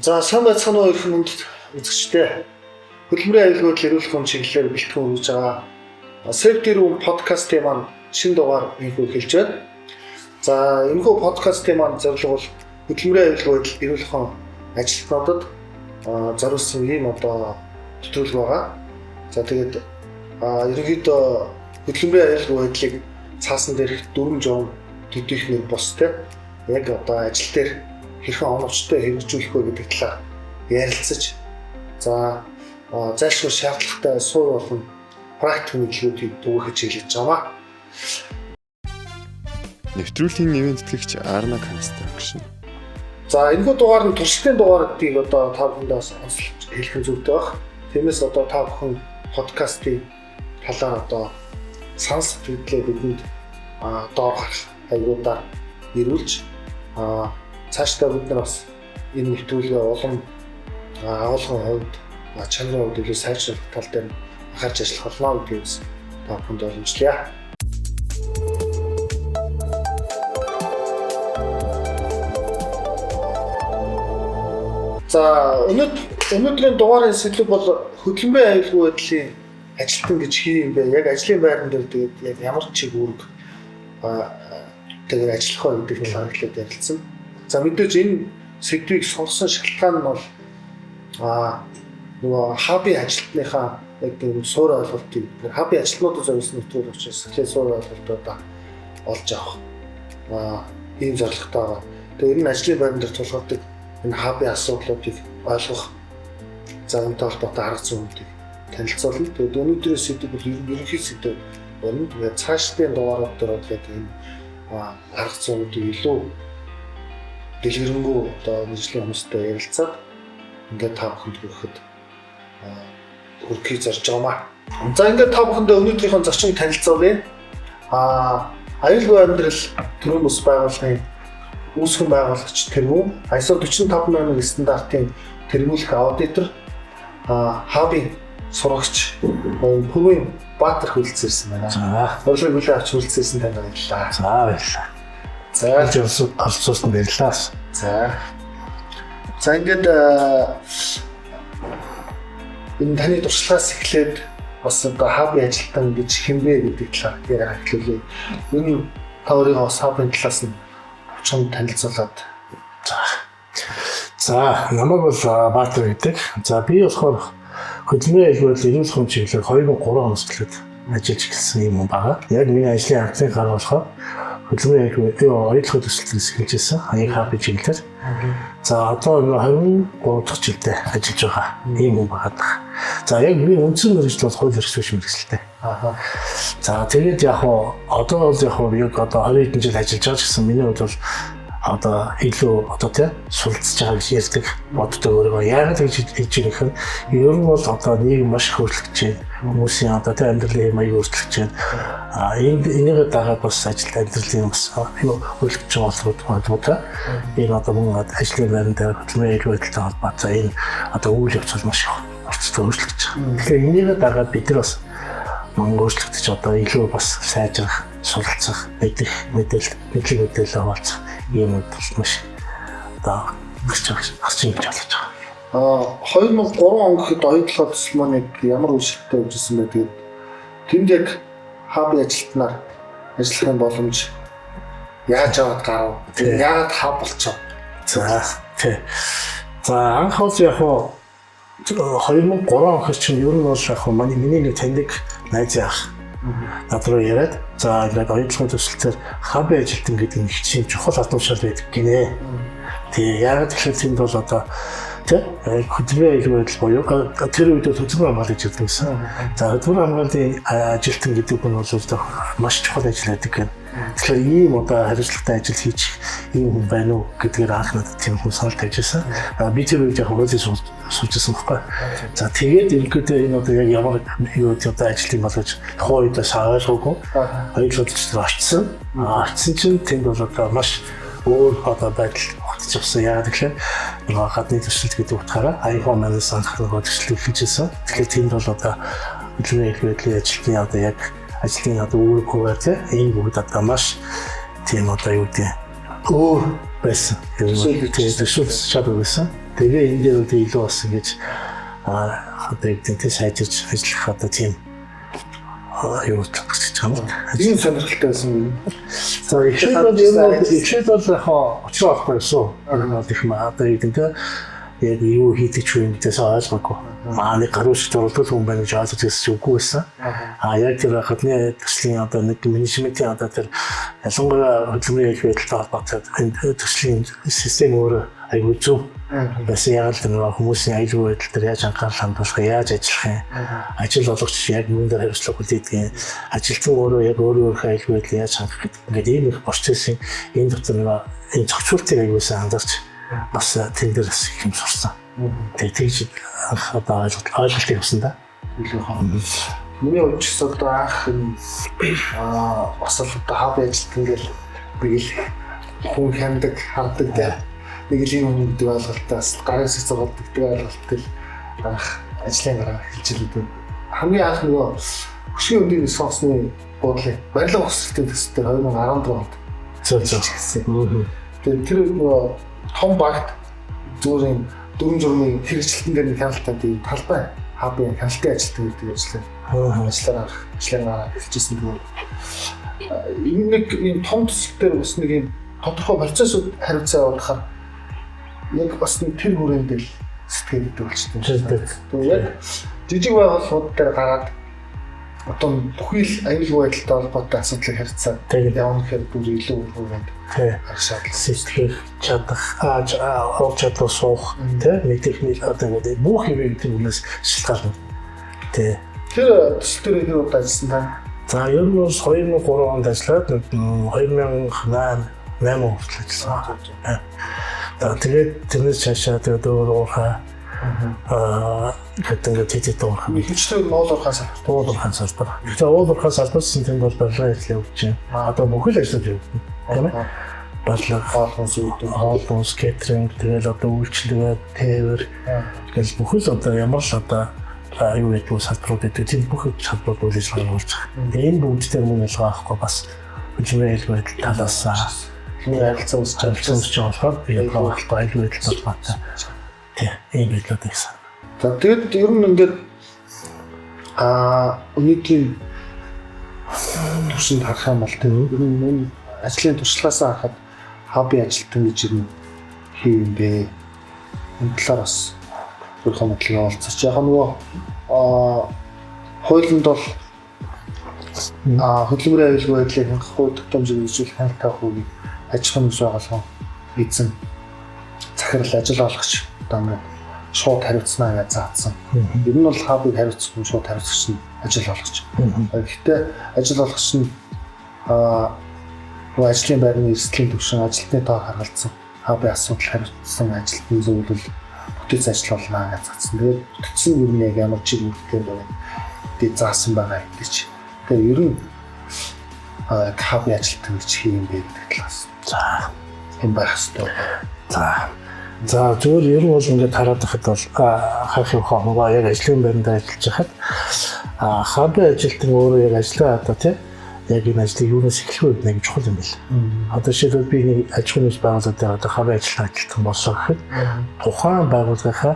За сайн байцгаана уу эрхэм хүндэт үзэгчдээ. Хөдөлмөрийн аюулгүй байдал эрүүл мэндийн чиглэлээр бэлтгэн хүргэж байгаа Safety Room подкастын маань шинэ дугаар инхүү эхэлж байна. За энэхүү подкастын маань зорилго бол хөдөлмөрийн аюулгүй байдал эрүүл мэндийн ажилтнуудад зориулсан ийм одоо нэвтрүүлэг байгаа. За тэгээд ерөнхийдөө хөдөлмөрийн аюулгүй байдлыг цаасан дээрх дүрэм журам төдийх нэг бус те яг одоо ажил дээр хэрхэн оновчтой хэрэгжүүлэх вэ гэдэг талаар ярилцаж за зайлшгүй шаардлагатай суур болон практик мэдлэгүүдийг түгэхэд чиглэж байгаа. Нэвтрүүлгийн нэмийн тэтгэгч Arna Construction. За энэхүү дугаар нь туршилтын дугаар гэдгийг одоо та бүхэндээ бас онцлж хэлэх нь зүйтэй байх. Тиймээс одоо та бүхэн подкастын талаар одоо санал сэтгэлдээ бидэнд доор харах хаягуудаар ирүүлж цаашдаа бид нар бас энэ нэвтрүүлгээ улам агуулгын хувьд, чанарын хувьд илүү сайжруулах тал дээр анхаарч ажиллах болно гэдгийг бас та бүхэнд уламжлая. За өнөөдрийн дугаарын сэдэв бол хөдөлмөрийн аюулгүй байдлын ажилтан гэж хий юм бэ? Яг ажлын байран дээр тэгээд яг ямар чиг үүрэг тэгээд ажиллах вэ гэдэг талаар эхлээд ярилцсан. За мэдээж энэ сэдвийг сонгосон шалтгаан нь бол нөгөө хабын ажилтныхаа яг тийм суур ойлголтыг хабын ажилтнуудад зориулсан нэвтрүүлэг учраас эхлээд суур ойлголтуудаа олж авах ийм зорилготой байгаа. Тэгээд энэ ажлын байран дээр тулгардаг энэ хабын асуудлуудыг ойлгох за энэтэй холбоотой арга зүйнүүдийг танилцуулна. Тэгээд өнөөдрийн сэдэв бол ерөнхий сэдэв болно. Тэгээд цаашдын дугаарууд дээр бол яг энэ арга зүйнүүдийг илүү дэлгэрэнгүй одоо мэргэжлийн хүмүүстэй ярилцаад ингээд та бүхэнд хүрэхэд хүргэхийг зорж байгаамаа. За ингээд та бүхэндээ өнөөдрийнхөө зочин танилцуулъя. Аюулгүй амьдрал төрийн бус байгууллагын үүсгэн байгуулагч тэргүүн ISO 45001 стандартын тэргүүлэх аудитор хабын сурагч Пүвийн Баатар хүлцээрсэн байна. За. Урилгыг хүлээн авч хүлцээрсэн танд баярлалаа. За баярлалаа. За оролцуулсан баярлалаа. За. За ингээд энэ таны туршлагаас эхлээд бас одоо хабын ажилтан гэж хэн бэ гэдэг талаар яриа эхлүүлье. Ер нь та өөрийгөө бас хабын талаас нь чам танилцуулаад. За намайг бол Баатар гэдэг. За би болохоор хөдөлмөрийн аюулгүй байдлын эрүүл мэндийн чиглэлээр 2003 оноос эхлээд ажиллаж эхэлсэн юм байна. Яг миний ажлын анхны гар болохоор хөдөлмөрийн аюулгүй оюутлогын төсөлтөөс эхэлж байсан. Яг хабын чиглэлээр. За одоо 23 дахь жилдээ ажиллаж байгаа ийм хүн байгаа. За яг миний үндсэн мэргэжил бол хууль эрх зүйн мэргэжилтэй. За тэгээд яг хуу одоо бол яг хуу яг одоо 20 хэдэн жил ажиллаж байгаа ч гэсэн миний хувьд бол одоо илүү одоо тий суралцж байгаа гэж ярьдаг боддог өөрийгөө. Яагаад гэж хэлж байгаа гэхээр ер нь бол одоо нийгэм маш их өөрчлөгдөж байна. Хүмүүсийн одоо тий амьдралын маяг өөрчлөгдөж байна. А энийгээ дагаад бас ажил амьдралын бас юу өөрчлөгдөж байгаа холбоотой. Энэ одоо мөн ажлын байран дээр хөдөлмөрийн аюулгүй байдалтай холбоотой энэ одоо үйл явц бол маш их орцтой өөрчлөгдөж байгаа. Тэгэхээр энийгээ дагаад бид нар бас мөн өөрчлөгдөж одоо илүү бас сайжрах, суралцах, мэдэх, мэдээлэл, мэдлэг мэдээлэл хуваалцах ийм үйл маш одоо гарч байгаа гэж бодож байгаа. 2003 он гэхэд оюутлогын төсөл маань яг ямар үе шаттай явж ирсэн бэ? Тэгээд тэнд яг хабын ажилтнаар ажиллахын боломж яаж аваад гарав? Тэгээд яагаад хаб болчихов? За тий. За анх бол яг хуу 2003 он гэхэд чинь ер нь бол яг хуу миний нэг таньдаг найз ах над руу яриад за ингээд оюутлогын төсөлтөөр хабын ажилтан гэдэг нь их чухал албан тушаал байдаг гинэ. Тий яагаад гэхээр тэнд бол одоо тий хөдөлмөрийн аюулгүй байдал буюу тэр үед хөдөлмөр хамгаалалт гэж ярьдаг гэсэн. За хөдөлмөр хамгаалалтын ажилтан гэдэг нь бол одоо маш чухал ажил байдаг гэнэ. Тэгэхээр ийм одоо хариуцлагатай ажил хийж ийм хүн байна уу гэдгээр анх надад тийм хүн санал тавьж байсан. Би тэр үед яг хуулийг сууж байсан байхгүй. За тэгээд ерөнхийдөө энэ одоо яг ямар юу одоо ажил юм бол гэж тухайн үед бас ойлгоогүй. Оюутлогын төсөл очсон. Очсон чинь тэнд бол одоо маш өөр одоо байдал огтж авсан. Яагаад гэхээр нөгөө гадны төсөлт гэдэг утгаараа аягүй манаас анх нөгөө төсөл эхэлж байсан. Тэгэхээр тэнд бол одоо хөдөлмөрийн аюулгүй байдлын ажилтны одоо яг ажлын одоо үүрэг хуваар тий энэ бүгд одоо маш тийм одоо юу гэдэг өөр байсан. Ер нь тий төсөл чадвар байсан. Тэгээ энэ дээр бол илүү бас ингэж одоо юу гэдэг нь сайжирч ажиллах одоо тийм юу гэж байгаа юм. Тийм сонирхолтой байсан юм. За эхлээд бол ер нь бол эхлээд бол яг учраа олохгүй байсан. Энэ бол их одоо юу гэдэг нь яг юу хийдэг ч юм гэдээс ойлгоогүй. Аа нэг гаруй шиг зурлал хүн байна гэж ойлгож байсан ч үгүй байсан. Аа яг тэр гадны төслийн одоо нэг менежментийн одоо тэр ялангуяа хөдөлмөрийн аюулгүй байдалтай холбоотой энэ төслийн систем өөрөө аюул зөв байсан. Яг л тэр хүмүүсийн аюулгүй байдал дээр яаж анхаарал хандуулах, яаж ажиллах юм, ажил олгогч яг юун дээр хариуцлага хүлээдэг юм, ажилтан өөрөө яг өөрөө өөрийнхөө аюулгүй байдлыг яаж хангах гэдэг. Ингээд ийм их процессын энэ дотор нөгөө энэ зохицуултыг аюул сайн анзаарч бас тэн дээр бас их юм сурсан. Тэгээ тэгж анх одоо ойлголт явсан да. Илүү хаа. Миний хувьд ч гэсэн одоо анх энэ бас л одоо хаб ажилт ингээл нэг л хүн хяндаг, хардаг те. Нэг л юм хүн гэдэг ойлголттой бас гарын хэсэг зургалдаг гэдэг ойлголттой л анх ажлын гараа эхэлж илээ. Хамгийн анх нөгөө хөшгийн өндийн соосны буудлын барилга ухсралтын төсөл дээр 2014 онд Зөв зөв. гэсэн. Тэгээд тэр нөгөө том багт зүгээр юм дүрм журмын хэрэгжилтэн дээр нэг хяналттай тийм талбай хабын хяналтын ажилтан гэдэг ажиллаа. Ажиллаар анх ажлын гараа эхэлжсэн. Тэгээд энэ нэг юм том төсөл дээр бас нэг юм тодорхой процессыг хариуцаа явуулахаар яг бас нэг тэр хүрээнд л сэтгэл гэдэг болчихсон. Тэгээд яг жижиг байгууллагууд дээр гараад одоо бүхий л аюулгүй байдалтай холбоотой асуудлыг харьцаад явна гэхээр бүр илүү үр хүрээнд шаардлага сэтгэх чадах, ур чадвар суух тий мэдэх одоо ингээд бүх юм тэр үнээс шалтгаална. Тий. Тэр төсөл дээр хэр удаа ажилласан та? За ер нь бол 2003 онд ажиллаад 2008 8 хүртэл ажилласан. За тэгээд тэрнээс цаашаа тэгээд өөр уурхай гэдэг ингээд хэд хэд уурхай. Ихэвчлэн уул уурхай салбар. Уул уурхай салбар. Тэгэхээр уул уурхай салбарсан тэнд бол барилгын ажил явуулж байна. Одоо бүхэл ажлууд явагдана. Тийм ээ. Барилга, хоол хүнс өгдөг, хоол хүнс, кейтеринг, тэгэл одоо үйлчилгээ, тээвэр гэл бүхэл одоо ямар л одоо юу гэдэг салбарууд гэдэг тийм бүх салбарууд үйл ажиллагаа явуулж байгаа. Тэгээ энэ бүгд дээр мөн ялгаа авахгүй бас хөдөлмөрийн аюулгүй байдал талаас харилцаа үүсэж байгаа болохоор ялгаа авахгүй аюулгүй байдал холбоотой. Тий, ийм байдлууд гэсэн. За тэгэд ер нь ингээд өнөөдрийн төвшөнд харах юм бол тийм ер нь энэ ажлын туршлагаасаа харахад хобби ажилтан гэж ер нь хий юм бэ? Энэ талаар бас өөрийнхөө бодлыг олцооч. Яг нөгөө хуулинд бол хөдөлмөрийн аюулгүй байдлыг хангах хууль тогтоомжийг хэрэгжүүлэх хяналт тавих үгийг аж ахуйн нэгж байгууллагын эзэн захирал ажил олгогч одоо ингээд шууд хариуцнаа гэж заасан. Ер нь бол хабыг хариуцах нь шууд хариуцагч нь ажил олгогч. Гэхдээ ажил олгогч нь нөгөө ажлын байрны эрсдлийн түвшин, ажилтны тоо харгалзсан, хабын асуудал хариуцсан ажилтны зөвлөл бүтээц ажил болно гэж заасан. Тэгээд бүтээцэн ер нь яг ямар чиг үүрэгтэй байна гэдэг заасан байгаа гэдэг чи. Тэгээд ер нь хабын ажилтан гэж хий юм бэ гэдэг талаас. За, юм байх хэрэгтэй. За. За зүгээр ер нь бол ингээд хараад байхад бол харах юм хаа нөгөө яг ажлын байранд ажиллаж байхад хабын ажилтан өөрөө яг ажлаа одоо тий яг энэ ажлыг юунаас эхлэх вэ гэдэг нэг чухал юм байна. Одоо жишээлбэл би нэг аж ахуйн нэгж байгууллага дээр одоо хабын ажилтан ажилтан болсон гэхэд тухайн байгууллагынхаа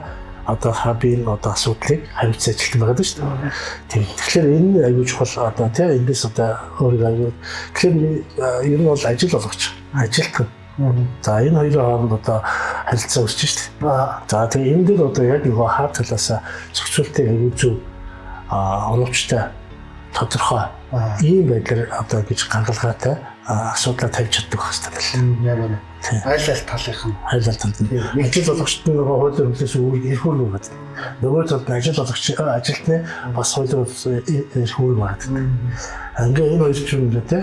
одоо хабын одоо асуудлыг хариуцсан ажилтан байгаа шүү дээ. Тийм. Тэгэхээр энэ аюул чухал одоо тий эндээс одоо өөрийгөө аюул. Тэгэхээр ер нь бол ажил олгогч, ажилтан. За энэ хоёрын хооронд одоо харилцаа үүсэж шүү дээ. За тэгээ энэ дээр одоо яг нөгөө хаа талаас зохицуултыг аюул зөв оновчтой тодорхой ийм байдлаар одоо гэж гаргалгаатай асуудлаа тавьж чаддаг байх хэрэгтэй байна. Яг үнэ. Аль аль талынх нь аль аль талд нь. Ажил олгогчд нь нөгөө хуулийн хөлөөс эрх үүрэг байдаг. Нөгөө талд нь ажил олгогч ажилтны бас хуулийн эрх үүрэг байдаг. Ингээ энэ хоёр ч юм дээ тий.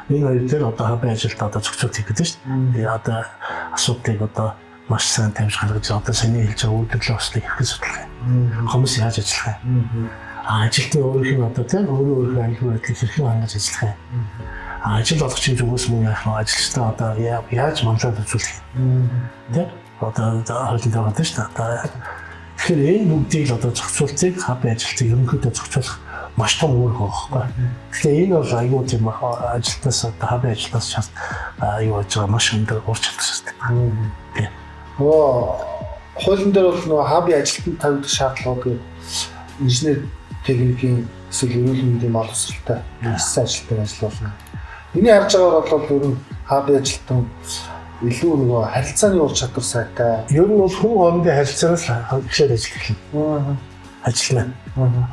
Энэ хоёр дээр одоо хабын ажилд одоо зохицуулт хийх гэдэг шүү дээ. Одоо асуудлыг одоо маш сайн тавьж гаргаж одоо саний хэлж байгаа үйлдвэрлэлийн ослыг хэрхэн судлах юм. Хүмүүс яаж ажиллах юм. Ажилтны өөрийнх нь одоо тийм өөрөө өөрийнхөө аюулгүй байдлыг хэрхэн хангаж ажиллах юм. Ажил олгогчийн зүгээс мөн яах вэ? Ажилчдаа одоо яаж манлайлал үзүүлэх юм. Тийм одоо хуулийн дээр байна шүү дээ. Тэгэхээр энэ бүгдийг л одоо зохицуултыг хабын ажилтныг ерөнхийдөө зохицуулах маш том үүрэг байгаа байхгүй. Тэгэхээр энэ бол айгүй тийм ажилтнаас одоо хабын ажилтнаас шаард юу болж байгаа маш өндөр ур чадвар шаарддаг. Тийм. Нөгөө Хуулийн дээр бол нөгөө хабын ажилтнанд тавигдах шаардлагууд гэдэг инженер техникийн эсвэл эрүүл мэндийн боловсролтой нэгдсэн ажилтныг ажиллуулна. Миний харж байгаагаар бол ер нь хабын ажилтан илүү нөгөө харилцааны ур чадвар сайтай. Ер нь бол хүн хоорондын харилцаанаас эхлээд ажил эхэлнэ. Ажиллана.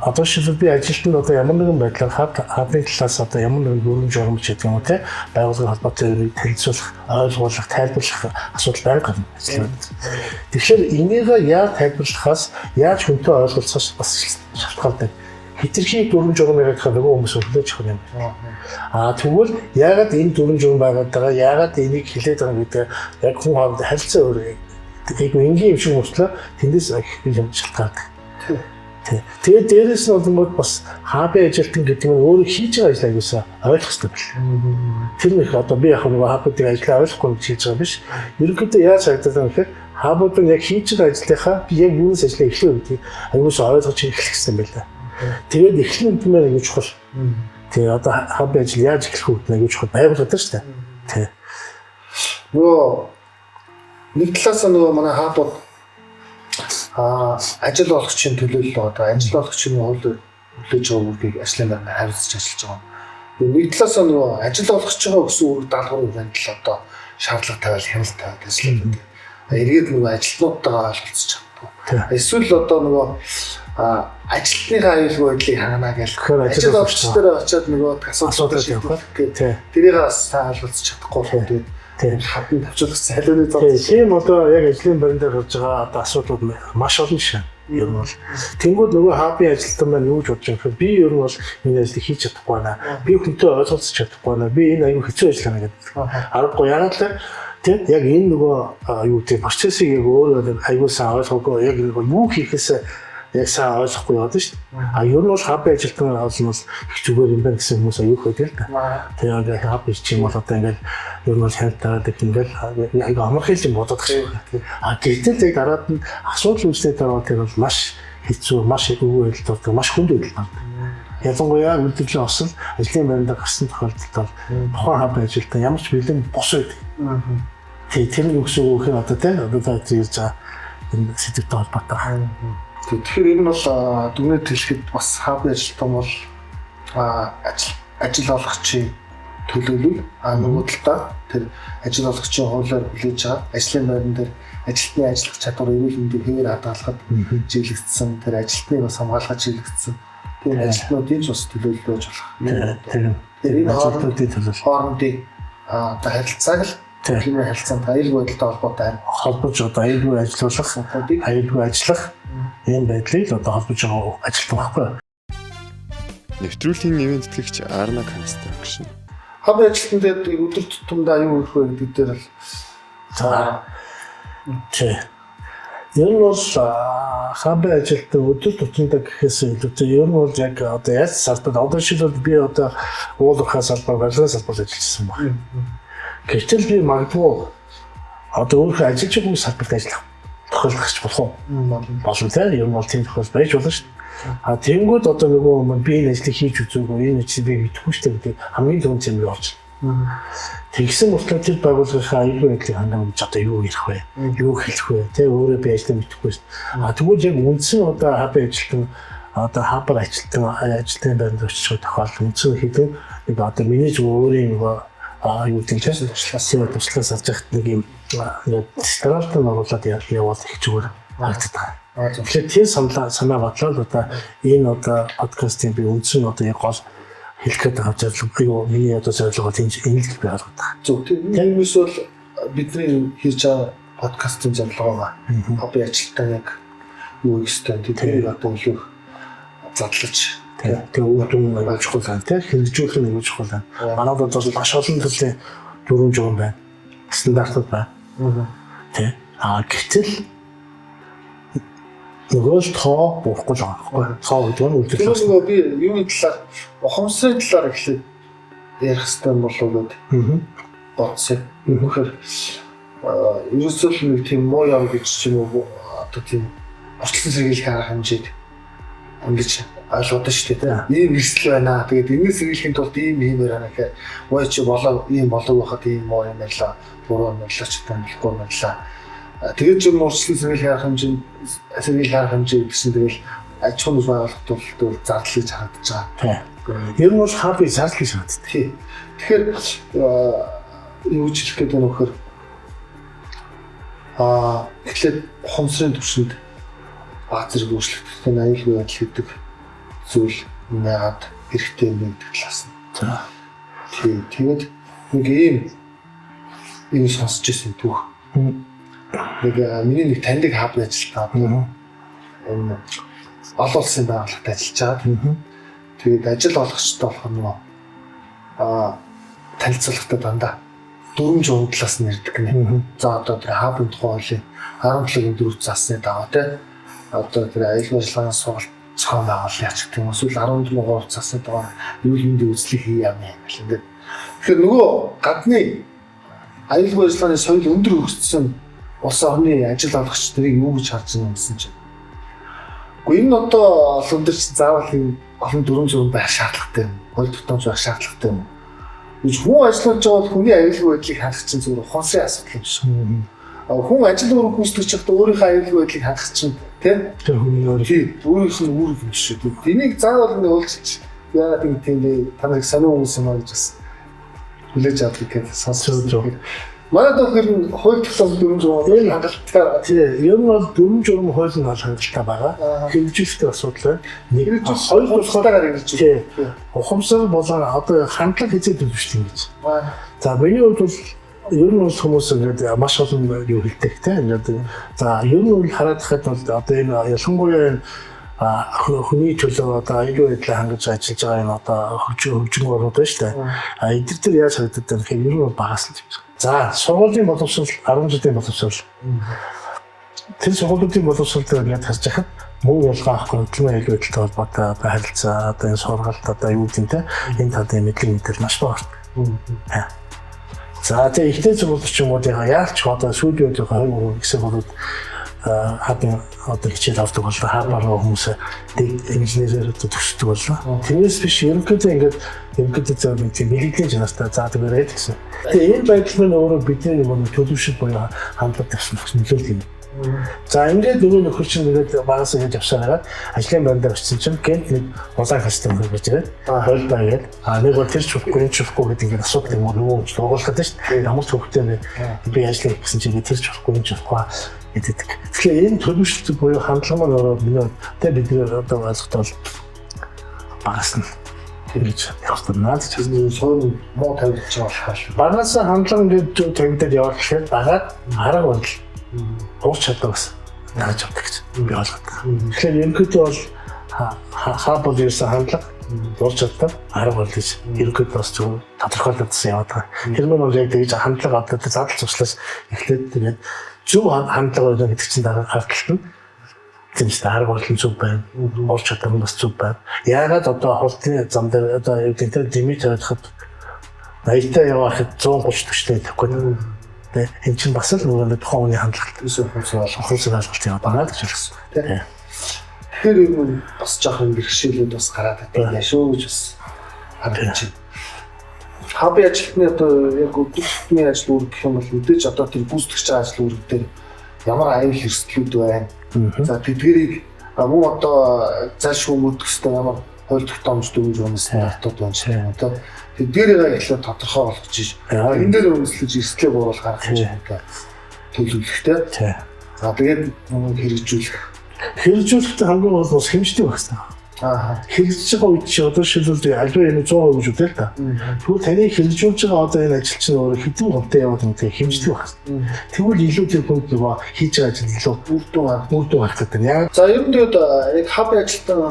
Одоо жишээлбэл би ажилтнанд одоо ямар нэгэн байдлаар хабын талаас одоо ямар нэгэн дүрм журам ч гэдэг юм уу те байгууллагын холбоотой юмыг танилцуулах, ойлгуулах, тайлбарлах асуудал байнга гарна ажил байранд. Тэгэхээр энийг яаж тайлбарлахаас, яаж хүнтэй ойлголцохоос бас шалтгаалдаг. Хэтэрхий дүрм журам яриад байгаа нөгөө хүмүүс хүлээж авах юм. Аа тэгвэл яагаад энэ дүрм журам байгаад байгаа, яагаад энийг хэлээд байгаа гэдэг яг хүн хоорондын харилцаа өөр яг энгийн юм шиг мөртлөө тэндээс их юм шалтгаалдаг. Тэгээд дээрээс нь болонгууд бас хабын ажилтан гэдэг нь өөрөө хийж байгаа ажлаа юусаа ойлгох хэрэгтэй байл. Тэр нэг одоо би яг нөгөө хабуудын ажлаа ойлгохгүй гэж хэлж байгаа биш. Ерөнхийдөө яаж харагдаад байгаа юм гэхээр хабууд нь яг хийж байгаа ажлынхаа би яг юунаас ажлаа эхлэв гэдгийг аюулсаа ойлгож эхлэх хэрэгтэй байлаа. Тэгээд эхлэн гэдэг нь аюул чухал. Тэгээ одоо хабын ажил яаж эхлэх вэ гэдэг нь аюул чухал байгууллага шүү дээ. Тий. Нөгөө нэг талаас нь нөгөө манай хабууд ажил олгогчийн төлөөлөл одоо ажил олгогчийн хууль хүлээж байгаа үүргийг ажлын байранд хариуцж ажиллаж байгаа. Тэгээ нэг талаас нь нөгөө ажил олгогч байгаа гэсэн үүрэг даалгаврын хүрээнд л одоо шаардлага тавиал хяналт тавиад ажиллах гэдэг. Эргээд нөгөө ажилтнуудтайгаа ойлголцож чаддаг. Эсвэл одоо нөгөө ажилтныхаа аюулгүй байдлыг хангана гэж ажил олгогч дээр очиад нөгөө асуудал шийдэх гэх. Тэрийг бас сайн ойлголцож чадахгүй болохоор тэгээд хабын тавчуулах цалины зам. Тийм одоо яг ажлын байран дээр гарч байгаа одоо асуудлууд маш олон жишээ. Ер нь бол тэнгууд нөгөө хабын ажилтан маань юу гэж бодож байгаа гэхээр би ер нь бол энэ ажлыг хийж чадахгүй байна. Би хүнтэй ойлголцож чадахгүй байна. Би энэ аюу хэцүү ажил байна гэдэг. Аргагүй яагаад л тийм яг энэ нөгөө юу гэдэг процессыг яг өөрөө аюу сайн ойлгоогүй яг нөгөө юу хийхээс яг сайн ойлгохгүй яваад шүү дээ. А ер нь бол хабын ажилтан бол их зүгээр юм байна гэсэн хүмүүс аюух байдаг л да. Тэгээ ингээ хаб чи юм бол одоо ингээл ер нь бол хяналтаад ингээл айгу амархан юм бодоод байгаа шүү. А гэтэл яг дараад нь асуудал үүснээ дараа тэр бол маш хэцүү, маш өвөө байдалд ордог, маш хүнд байдалд ордог. Ялангуяа үйлдвэрлэлийн осол ажлын байранд гарсан тохиолдолд бол тухайн хаб ажилтан ямар ч бэлэн бос байдаг. Тэгээ тэр нь юу гэсэн үг вэ одоо тийм одоо та ярьж байгаа энэ сэдвтэй холбоотой. Тэгэхээр энэ бол дүгнэлт хэлэхэд бас хабын ажилтан бол ажил олгогчийн төлөөлөл нөгөө талдаа тэр ажил олгогчийн хуулиар хүлээж байгаа ажлын байран дээр ажилтны ажиллах чадвар эрүүл мэндийг хэвээр хадгалахад чиглэгдсэн тэр ажилтныг бас хамгаалахад чиглэгдсэн тийм ажилтнуудын ч бас төлөөлөл байж болох. Тэр энэ хоорондын төлөөлөл хоорондын одоо харилцааг л тийм харилцаанд аюулгүй байдалтай холбоотой холбож одоо аюулгүй ажиллуулах, аюулгүй ажиллах ийм байдлыг л одоо холбож байгаа ажилтан байхгүй. Нэвтрүүлгийн нэмийн тэтгэгч Arna Construction. Хабын ажилтан тэгээд өдөр тутамдаа юу хийх вэ гэдэг дээр л за тий. Ер нь бол хабын ажилтан өдөр тутамдаа гэхээс илүүтэй ер нь бол яг одоо яаж салбар одоо жишээлбэл би одоо уул уурхай салбар, барилгын салбарт ажилласан байна. Гэвтэл би магадгүй одоо өөрийнхөө ажиллаж байгаа салбарт ажиллах тохиолдох болох уу? Болно тийм. Ер нь бол тийм тохиолдол байж болно шүү дээ. А тэнгууд одоо нөгөө хүмүүс би энэ ажлыг хийж үзээгүй, энэ ажлыг би мэдэхгүй шүү дээ гэдэг хамгийн түрүүнд юм болж байна. Тэгсэн мөртлөө тэр байгууллагынхаа аюулгүй байдлыг хангана гэж одоо юу ярих вэ? Юу хэлэх вэ? Тэ өөрөө би ажлаа мэдэхгүй шүү дээ. А тэгвэл яг үндсэн одоо хабын ажилтан одоо хабар ажилтан ажилтны байранд очих тохиолдол үндсэн хэдэн нэг одоо миний зүг өөрийн нөгөө юу гэдэг чинь туслаас авч яхад нэг юм ингээд стандартыг оруулаад явуул их зүгээр харагддаг. Тэгэхээр тэр санаа бодлоо л одоо энэ одоо подкастын би үндсэн одоо яг гол хэлэх гээд байгаа зорилго юу миний одоо зорилго бол энэ л би ойлгоод байгаа. Зөв тийм. Тиймээс бол бидний хийж байгаа подкастын зорилго байгаа. Хобби ажилтан яг юу хийх ёстой тэднийг одоо илүү задлаж тэгээ үр дүн аюул чухал байна тийм хэрэгжүүлэх нь аюул чухал байна. Манайд бол маш олон төрлийн дүрм журам байна. Стандартууд байна. Тий. А гэтэл нөгөө л тоо буурахгүй л байгаа байхгүй. Тоо гэдэг нь үйлдвэрлэл. Тэр нөгөө би юуны талаар ухамсарын талаар эхлээд ярих хэрэгтэй болов уу гэд бодсон. Үнэхээр ерөөсөө л нэг тийм муу юм гэж ч юм уу одоо тийм урьдчилан сэргийлэх арга хэмжээд ингэж ойлгоод шүү дээ. Ийм эрсдэл байна. Тэгээд энэний сэргийлэхийн тулд ийм хиймээр байна гэхээр ой чи болоо ийм болов байхад ийм муу юм ярьлаа, буруу юм ярьлаа ч гэдэг юм болохгүй юм ярьлаа. Тэгээд ч юм урьдчилан сэргийлэх арга хэмжээнд сэргийлэх арга хэмжээ гэсэн тэгэл аж ахуйн нэгж байгууллагууд бол зардал гэж харагдаж байгаа. Ер нь бол хабыг зардал гэж харагддаг. Тий. Тэгэхээр юу гэж хэлэх гээд байна вэ гэхээр эхлээд ухамсарын түвшинд баг зэрэг өөрчлөгдөх нь аюулгүй байдал гэдэг зүйл яагаад хэрэгтэй юм бэ гэдэг талаас нь. За. Тий. Тэгээд нэг ийм сонсч ирсэн түүх. Нэг миний нэг таньдаг хаб ажилтаа энэ олон улсын байгууллагад ажиллаж байгаа. Тэгээд ажил олгогчтой болохоор нөгөө танилцуулгахдаа дандаа дөрвөн журам талаас нь ирдэг гинэ. За одоо тэр хабын тухай хуулийн 17-гийн 4 заасны дагуу тий. Одоо тэр аюулгүй ажиллагааны сургалт зохион байгуулалт яач гэдэг юм эсвэл 14-3 заасны дагуу эрүүл мэндийн үзлэг хий юм гэл ингээд. Тэгэхээр нөгөө гадны аюулгүй ажиллагааны соёл өндөр хөгжсөн улс орны ажил олгогч нарыг юу гэж харж байгаа юм гэсэн чинь. Гэхдээ энэ одоо олон дээр чинь заавал энэ олон дөрвөн журам байх шаардлагатай юм. Хууль тогтоомж байх шаардлагатай юм. Гэж хүн ажиллаж байгаа бол хүний аюулгүй байдлыг хангах чинь зүгээр ухамсарын асуудал юм шиг. Хүн ажил үүрэг гүйцэтгэж байхдаа өөрийнхөө аюулгүй байдлыг хангах чинь тий Тэр хүний өөрийнх нь үүрэг юм шиг. Энийг заавал нэг уулзч яагаад ингэ тийм бэ? Та нарыг сонин хүмүүс юм аа гэж бас хүлээж авдаг гэж сонсож байна. Манайд бол ер нь хууль тогтоомж дөрвөн журам энэ хангалттай. Тий, ер нь бол дөрвөн журам хууль нь бол хангалттай байгаа. Хэрэгжүүлэлтийн асуудал байна. Нэг хоёр болохоор хэрэгжүүлэх. Ухамсар болон одоо хандлага хэзээ төлөвшдөг юм гэж. За миний хувьд бол ер нь бол хүмүүс ингээд маш олон юу хэлдэг те ингээд за ер нь бол хараад хахад бол одоо энэ ялангуяа энэ хүний төлөө одоо аюулгүй байдлаа хангаж ажиллаж байгаа энэ одоо хөгжин орнууд байна шүү дээ. А эдгээр төр яаж харагддаг вэ гэхээр ер нь бол багаас л юм. За сургуулийн боловсрол 10 жилийн боловсрол. Тэр сургуулиудын боловсрол дээр ингээд харж байхад мөн ялгаа авахгүй хөдөлмөрийн аюулгүй байдалтай холбоотой одоо харилцаа одоо энэ сургалт одоо юу гэдэг нь те энэ талын мэдлэг мэдээлэл маш бага. За тэгээ ихтэй сургууль ч юм уу яалч одоо сүүлийн үед 23 гэсэн болоод хабын одоо хичээл авдаг боллоо. Хабаар хүмүүс инженерээр одоо төгсдөг боллоо. Тэрнээс биш ерөнхийдөө ингээд ерөнхийдөө зөв нэг тийм мэргэжлийн чанартай заа тэгээрэй гэсэн. Тэгээ энэ байдал маань өөрөө бидний нэг төлөвшил буюу хандлага тавьсан багш нөлөөлдөг юм. За ингээд нөгөө нөхөр чинь ингээд багасаа ингэж явсаар байгаад ажлын байран дээр очисон чинь гэнт нэг улаан хастай нөхөр гарч ирээд хойл бай гээд нэг бол тэр ч өгөхгүй энэ ч өгөхгүй гэдэг ингээд асуудал юм нөгөө хүн дуугалахад шүү дээ. Ямар ч хөвгтэй бэ би ажлыг хийх гэсэн чинь тэр ч өгөхгүй энэ ч өгөхгүй гэдэг. Тэгэхээр энэ төлөвшөлт буюу хандлага маань өөрөө миний тэ бидний одоо ойлгохтой бол багас нь тэгж явах хэрэгтэй наад ч суурь муу тавигдж байгаа болохоор багаас хандлага ингээд зөв тавигдаад явах гэхээр дагаад арга барил ур чадвар бас дааж явдаг гэж би ойлгоод байгаа. Тэгэхээр ерөнхийдөө бол хаа бол ерөөсөн хандлага ур чадвар арга барил гэж ерөнхийдөө бас зөв тодорхойлогдсон яваад байгаа. Тэр маань бол яг тэгж хандлага одоо задал зуршлаас эхлээд тэгээд зөв хандлага байна гэдэг чинь дараа гарталт нь тийм ч арга барил нь зөв байна. Ур чадвар нь бас зөв байна. Яагаад одоо хурдны зам дээр одоо юу гэдэг нь лимит тавихад 80-та явахад 130 40 тавихгүй. Тэ энэ чинь бас л нөгөө тухайн хүний хандлагатай ухамсар ойлголт яваад байгаа гэж хэлсэн. Тэгэхээр ер нь бас жоохон бэрхшээлүүд бас гараад байдаг юм шүү гэж бас харагдаж байна. Хабын ажилтны одоо яг өдөр тутмын ажил үүрэг гэх юм бол мэдээж одоо тэр гүйцэтгэж байгаа ажил үүрэг дээр ямар аюул эрсдлүүд байна. За тэдгэрийг мөн одоо зайлшгүй мөрдөх ёстой ямар хууль тогтоомж дөрвөн журмын стандартууд байна ч юм уу. Тэдгэрийг эхлээд тодорхой болгож иж энэ дээр үндэслэж эрсдлээ бууруулах арга хэмжээ төлөвлөхтэй. За тэгээд хэрэгжүүлэх. Хэрэгжүүлэхдээ хамгийн гол нь бас хэмждэг байх хэрэгтэй. Хэрэгжиж байгаа үед чи одоо шилбэл альва юм 100% гэж үзээ л та. Тэгвэл таны хэрэгжүүлж байгаа одоо энэ ажил чинь өөрөө хэдэн хувьтай яваад байгаа гэдгийг хэмждэг байх хэрэгтэй. Тэгвэл илүү тэр хүнд нөгөө хийж байгаа ажил илүү үр дүн гарах гэдэг. Яг за ер нь тэгээд яг хаб ажилтан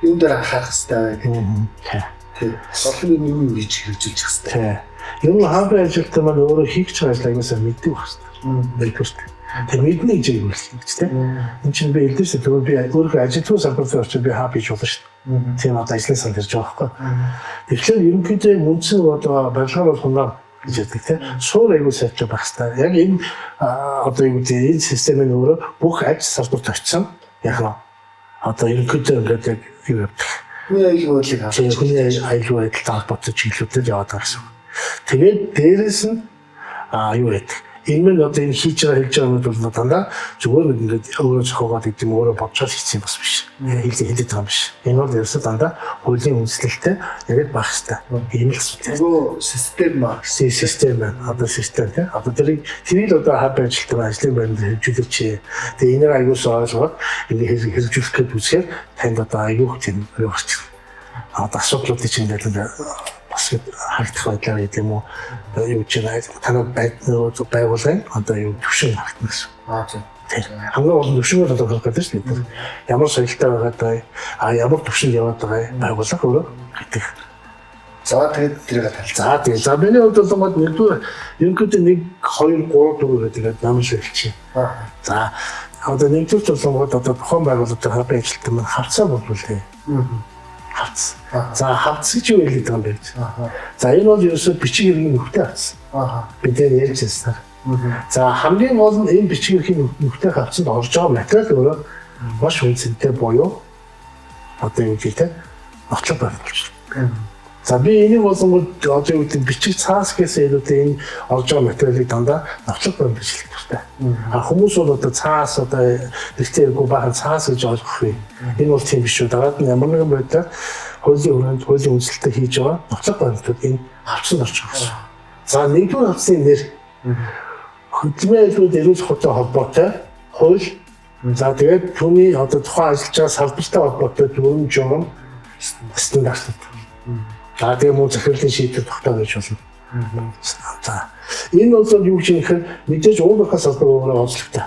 юун дээр анхаарах хэрэгтэй гэдэг. Тий. Олон юм юм хийж хэрэгжүүлж хэрэгтэй. Ер нь хаб ажилтан маань өөрөө хийх байгаа ажлаа аюулсаа мэддэг байх хэрэгтэй. Нэгдүгüрт. Тэр мэднэ гэж юм хэлсэн гэж тийм. Энд чинь би элдэж тэгвэл би өөрийнхөө ажилтгуу салбар дээр очиж би хаб хийж болно шүү дээ. Тийм одоо ажлын санд ирж байгаа байхгүй. Тэгэхээр ерөнхийдөө үндсэн одоо барилгаар бол хунаа гэж ярьдаг тийм. Суур аягүй сайтай байх хэрэгтэй. Яг энэ одоо юу гэдэг энэ системийн өөрөө бүх ажил салбарт очисон. Яг нь одоо ерөнхийдөө ингээд яг юу явдаг. Хүний аюулгүй байдлыг харж хүний аюулгүй байдалтай холбоотой чиглэлүүдээр яваад байгаа гэсэн. Тэгээд дээрэс нь юу яадаг. Энэ нь одоо энэ хийж байгаа хэлж байгаа юмуд бол дандаа зүгээр нэг ингээд өөрөө зохиогоод гэдэг юм өөрөө бодчоод хийсэн юм бас биш. Хэлээд байгаа юм биш. Энэ бол ерөөсөө дандаа хуулийн үндэслэлтэй яг л байх хэрэгтэй. Ийм л асуудал. Нөгөө систем маа. Систем байна. Одоо систем тий. Одоо тэрийг л одоо хаб ажилтан ажлын байранд хэрэгжүүлээч. Тэгээ энийг аягүй ойлгоод энийг хэрэгжүүлэх гээд үзэхээр танд одоо аягүй тийм юу гарч. Одоо асуудлуудыг чинь ингээд бас харагдах байдлаар гэдэг юм уу юу ч танад байгуулгын одоо юу төвшин харагдана гэсэн. Аа тийм. Хамгийн гол нь төвшингээр тодорхойлох гэдэг шүү дээ. Ямар соёлтой байгаад байгаа, ямар төвшөнд яваад байгаа байгууллага өөрөө гэдэг. За тэгээд тэрийг танилцаа. За тэгээд за миний хувьд бол нэгдүгээр ерөнхийдөө 1 2 3 4 гэдэг намын хэлчихье. За одоо нэгдүгээр болонгод одоо тухайн байгууллагын хабын ажилтан маань хавцаа болвол. Хавц. За хавц гэж юу хэлээд байгаа юм бэ гэж. За энэ бол ерөөсөө бичиг хэргийн нөхтэй хавц. Бид ярьж байсан. За хамгийн гол нь энэ бичиг хэргийн нөхтэй хавцанд орж байгаа материал өөрөө маш үнцэнтэй буюу одоо юу гэх те нотлог байх болчихно. За би энийг болонгод одоо юу гэдэг бичиг цаас гэсэн илүүтэй энэ орж байгаа материалыг дандаа нотлог баримт гэж хэлэх хэрэгтэй. А хүмүүс бол одоо цаас одоо нэгтэй хэрэггүй баахан цаас гэж ойлгох вэ. Энэ бол тийм биш шүү. Дараад нь ямар нэгэн байдлаар хуулийн хүрээнд хуулийн үндэслэлтэй хийж байгаа нотлог баримтууд энэ хавцанд орж байгаа гэсэн. За нэгдүгээр хавцын нэр хөдөлмөрийн аюулгүй эрүүл хутай холбоотой хууль. За тэгээд түүний одоо тухайн ажиллаж байгаа салбартай холбоотой дүрэм журам стандартууд. За тэгээ мөн захирлын шийдвэр тогтоо гэж болно. За энэ бол юу гэж юм гэхээр мэдээж уурхай салбар өөрөө онцлогтой.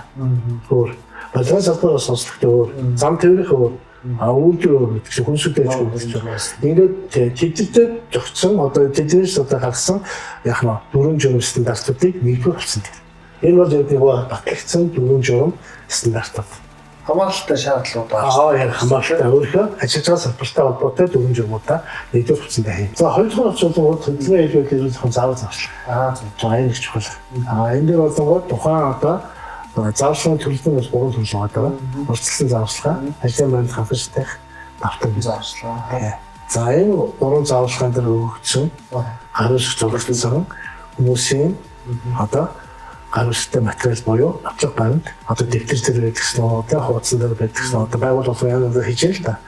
Өөр. Балган салбар бас онцлогтой өөр. Зам тээврийн өөр. А үйлдвэр өөр гэдэг чинь хүнсүтэй ч өөр гэж байна. Ингээд тэдэртэй зохицсон одоо тэднээс одоо гаргасан яг нь дүрэм журам стандартуудыг нэгдүгээр болсон тийм. Энэ бол яг нэг батлагдсан дүрэм журам стандартууд. Хамааралтай шаардлагууд аа яг хамааралтай өөрийнхөө ажиллаж байгаа салбартай холбоотой дүрэм журмуудаа нэгдүгээр хувцсанд хий. За хоёрдугаар хувцас бол хөдөлмөрийн аюулгүй эрүүл заавал завшлага. За энэ их чухал. Энэ дээр болонгууд тухайн одоо зааварчилгааны төрөл нь бас гурван төрөл байгаа. Урьдчилсан зааварчилгаа, ажлын байранд хангаж тавих, давтан зааварчилгаа. За энэ гурван зааварчилгаан дээр өгөгдсөн хариуцлага зурагдлсан хүмүүсийн одоо хариуцлагатай материал буюу нотлох баримт одоо дэвтэр дээр байдаг гэсэн одоо хуудсан дээр байдаг гэсэн одоо байгууллага янз бүрээр хийж л та.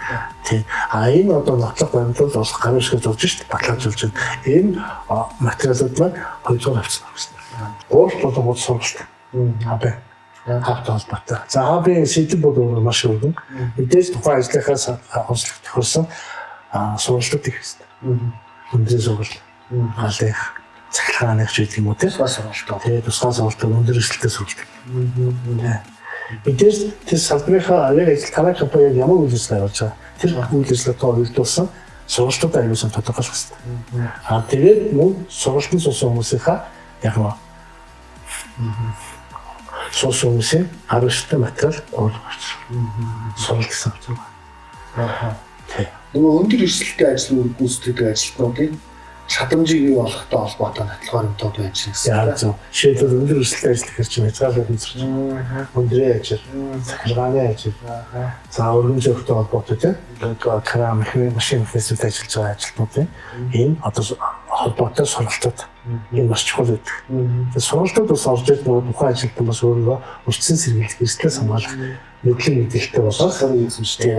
Тийм. А энэ одоо нотлох баримт бол бас хариуцлага зурж шít баталгаажуулж байна. Энэ материалууд маань хоёрдугаар хавцсан байна. Гурав болонгууд сургалт. Хаб. Хавтай холбоотой. За хабын сэдэв бол өөрөө маш өргөн. Мэдээж тухайн ажлынхаа онцлог тохиолсон сургалтууд их хэрэгтэй. Өндрийн сургалт, галынх, цахилгааных ч гэдэг юм уу тийм. Тусгай сургалтууд. Тийм, тусгай сургалтууд, өндөр өсөлттэй сургалт. Мэдээж тэр салбарынхаа яг ажил танай компани яг ямар үйл ажиллагаа явуулж байгаа. Тэр үйл ажиллагаатай уялдуулсан сургалтуудаа аюул сан тодорхойлох хэрэгтэй. А тэгээд мөн сургалтын суусан хүмүүсийнхаа яг нь суусан хүмүүсийн хариуцлагатай материал гурван гарч. Сургалт гэсэн үг. Тийм. Нөгөө өндөр эрсдэлтэй ажил гүйцэтгэдэг ажилтнуудын чадамжийг бий болгохтой холбоотой нотлохоор юмтууд байж гэсэн. Яг зөв. Жишээлбэл өндөр эрсдэлтэй ажил гэхэр чинь хязгаарлалт өнцөрч. Өндрийн ажил, цахилгааны ажил. За өргөн зөөхтэй холбоотой тийм. Кран, машин механизмд ажиллаж байгаа ажилтнуудын энэ одоо холбоотой сургалтууд энэ маш чухал байдаг. Сургалтууд бас орж ирэх нөгөө тухайн ажилтан бас өөрийгөө урьдчилан сэргийлэх, эрсдлээс хамгаалах мэдлэг мэдээлэлтэй болох эзэмшдэг.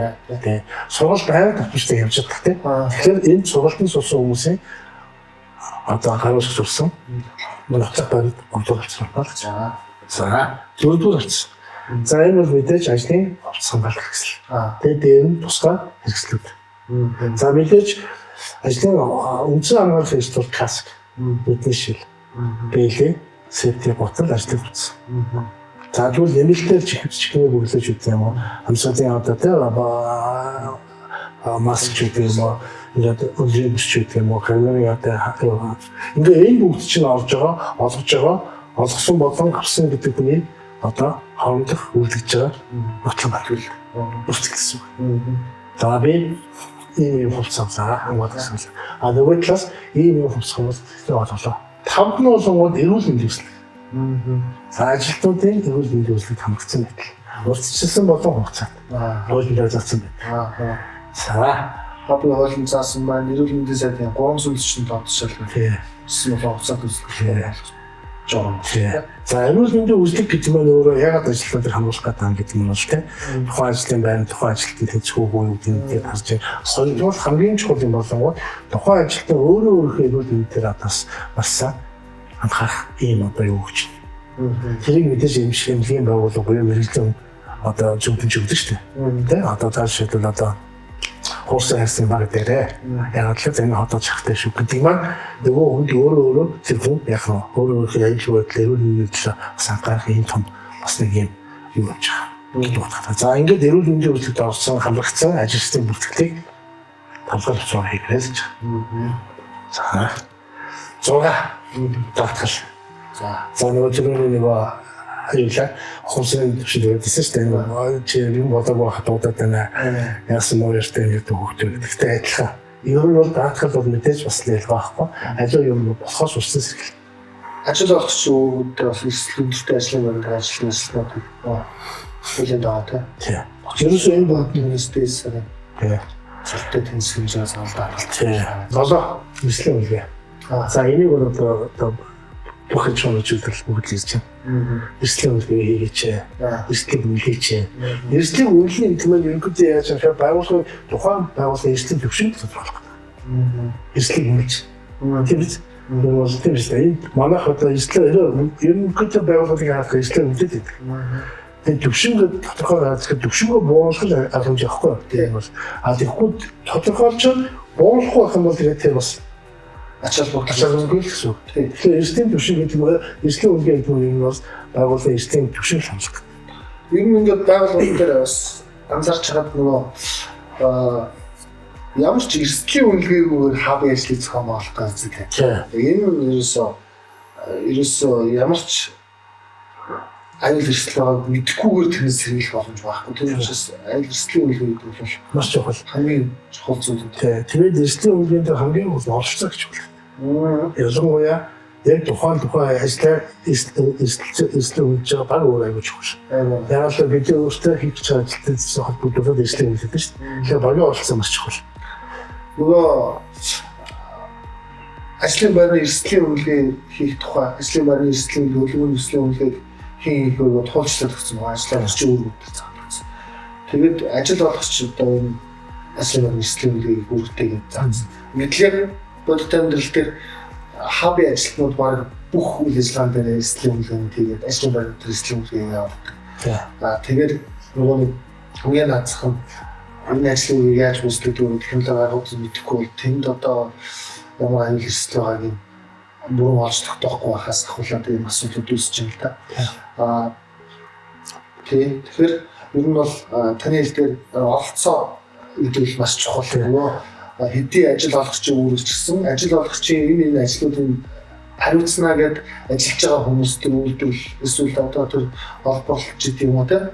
Тийм. Сургалт байнга давтамжтай явж чадах тийм. Тэгэхээр энэ сургалтын суусан хүмүүсийн одоо хариуцлага зурсан нотлох баримт гомдол авсан байна. За дөрөвдүгээр авсан. За энэ бол мэдээж ажлын хувцас хамгаалах хэрэгсэл. Тэгээд дээр нь тусгай хэрэгслүүд. За мэдээж ажлын үндсэн хамгаалах хэрэгсэл бол каск, нүдний шил, бэлээ, сефти гутал, ажлын хувцас. За тэгвэл нэмэлтээр чихмээ бөглөөж гэдэг юм уу? Амьсгалын одоо тийм маск ч гэдэг юм уу? Ингээд өндрийн бүс ч гэдэг юм уу? Камерын одоо ингээд энэ бүгд чинь орж байгаа, олгож байгаа, олгосон болон авсан гэдэг хүний одоо хоорондох үлдэж байгаа нотлон батгал бүртгэл гэсэн. За би ийм юм хувцас авлаа, хамгаалах гэсэн. А нөгөө талаас ийм юм хувцас хамгаалах олголоо. Тавд нь болонгууд эрүүл мэндийн үйлчлэг. За ажилтнуудын эрүүл мэндийн үйлчлэг хамгацсан байдал. Урьдчилсан болон хугацаат. Хуулийн дээр заасан байна. За хобби хуулийн заасан байна. Эрүүл мэндийн сайдын 3 сүлжин доод жишээлбэл. Тийм. Өссөн болон хугацаат үйлчлэг. журам. За, эрүүл мэндийн үзлэг гэдэг нь өөрөө ягаад ажилтнуудыг хамруулах гэдэг юм гэдэг нь бол тийм тухайн ажлын байран тухайн ажилтнанд тэнцвэргүй юу гэдэг нь харж байна. Хоёрдугаар хамгийн чухал юм болонгууд тухайн ажилтан өөрөө өөрийнхөө эрүүл мэндээр адаас бас анхаарах ийм одоо юу гэж байна. Тэрийг мэдээж эмнэлгийн байгууллага буюу мэргэжлийн одоо зөвлөж өгдөг шүү дээ. Тэ одоо жишээлбэл одоо хуурсан хайрсан баг дээрээ ягаад л энэ хотод шахтай шүү гэдэг маань нөгөө хүнд өөрөө өөрөө тэр хүн яг нь өөрөө өөрийнхөө аюулгүй байдлаа эрүүл мэндийн төлөө бас анхаарах ийм том бас нэг юм юу болж байгаа гэдэг утгатай. За, ингээд эрүүл мэндийн үйлчлэгт орсон хамрагдсан ажилчдын бүртгэлийг тавлах зураг хийгээрэй гэж. За, 6 даатгал. За, нөгөө түрүүний нөгөө аюулаа ухамсарын төвшөнд өгдөөсөн шүү дээ. Чи юм болоогүй хат дуудаад байна. Яасан муу ярьтай гэдэг хүүхдүүд. Гэхдээ адилхан. Ер нь бол даатгал бол мэдээж бас л ялгаа байхгүй. Аливаа юм болохоос урсан сэргэлт. Ажил олгогч үүдээ бас эрсдэл өндөртэй ажлын байранд ажиллана ажилтнуудыг хуулинд байгаа тийм. Тийм. Ерөөсөө энэ бол министрээс тийм зуртай тэнцэх хэмжээс алдаа. Тийм. 7 эрсдлийн үнэлгээ. За, энийг бол одоо бүх хэж унаж бүгд л ярьж байна. Эрсдлийн үнэлгээ хийгээч. Эрсдлийг үнэлгээч. Эрсдлийг үнэлнэ гэдэг нь ерөнхийдөө яаж юм бэ? Байгууллагын тухайн байгууллагын эрсдлийн түвшинг тодорхойлох гэдэг. Эрсдлийг үнэлж. Тийм биз? Энэ бол тийм биз. Энэ манайх одоо эрсдлээ ерөнхийдөө байгууллагыг харах эрсдлээ үнэлээд байдаг. Тэгээд түвшингээ тодорхой гаргах түвшингээ буулгах арга хэмжээ байхгүй. Тийм бол а тэгэхгүй тодорхойлж буулгах байх юм бол тэгээд тэр бас Ач холбогдол ач холбогдол гэсэн үг. Тэгэхээр эрсдлийн түвшин гэдэг нь эрсдлийн үнэлгээ гэдэг нь бол байгууллагын эрсдлийн түвшинг хамруулах. Ер нь ингээд байгууллагын дээр бас анзаарч хагаад нөгөө ямар ч эрсдлийн үнэлгээгүйгээр хабын ажлыг зохион байгуулах гэж тийм. Энэ нь ерөөсөө ямар ч аюул эрсдэл байгааг мэдэхгүйгээр тэрнээс сэргийлэх боломж байхгүй. Тэр учраас аюул эрсдлийн үнэлгээ гэдэг бол маш чухал. Хамгийн чухал зүйл. Тийм. Тэгээд эрсдлийн үнэлгээнд хамгийн гол оролцоо гэж байна. Ялангуяа яг тухайн ажлаа эрсдэл үнэлж байгаа баг өөр аюул чухал. Яг л бид өөрсдөө хийж байгаа ажилтай холбогдуулаад эрсдэл үнэлдэг шүү дээ. Тэгэхээр багийн оролцоо маш чухал. Нөгөө ажлын байрны эрсдлийн үнэлгээ хийх тухай ажлын байрны эрсдлийн төлөвлөгөөний эрсдлийн үнэлгээг хийн хийх үү туулчлаад өгсөн байгаа. Ажлаа орчин үүрэгдэр заасан. Тэгээд ажил олгогч одоо энэ ажлын байрны эрсдлийн үнэлгээг үүрэгтэй гэж заасан. Мэдлэг бодит амьдрал дээр хабын ажилтнууд баг бүх үйл ажиллагаан дээр эрсдлийн үнэлгээнд хийгээд ажлын байрны эрсдлийн үнэлгээ явуулдаг. Аа тэгээд нөгөө нэг хамгийн наацх нь энэ ажлын үеийг яаж үйлчлдэг вэ технологи аргууд мэдэхгүй бол тэнд одоо ямар аюул эрсдэл байгааг нь бүрэн олж тогтоохгүй байхаас ахуулаад ийм асуудлууд үүсэж байна л да. Аа тий. Тэгэхээр ер нь бол таны хэлдгээр оролцоо гэдэг нь маш чухал. Нөгөө хэдий ажил олгогчийн үүрэг ч гэсэн ажил олгогчийн энэ ажлуудыг хариуцнаа гэд ажиллаж байгаа хүмүүст үйлдэл эсвэл одоо тэр олборлолч гэдэг юм уу те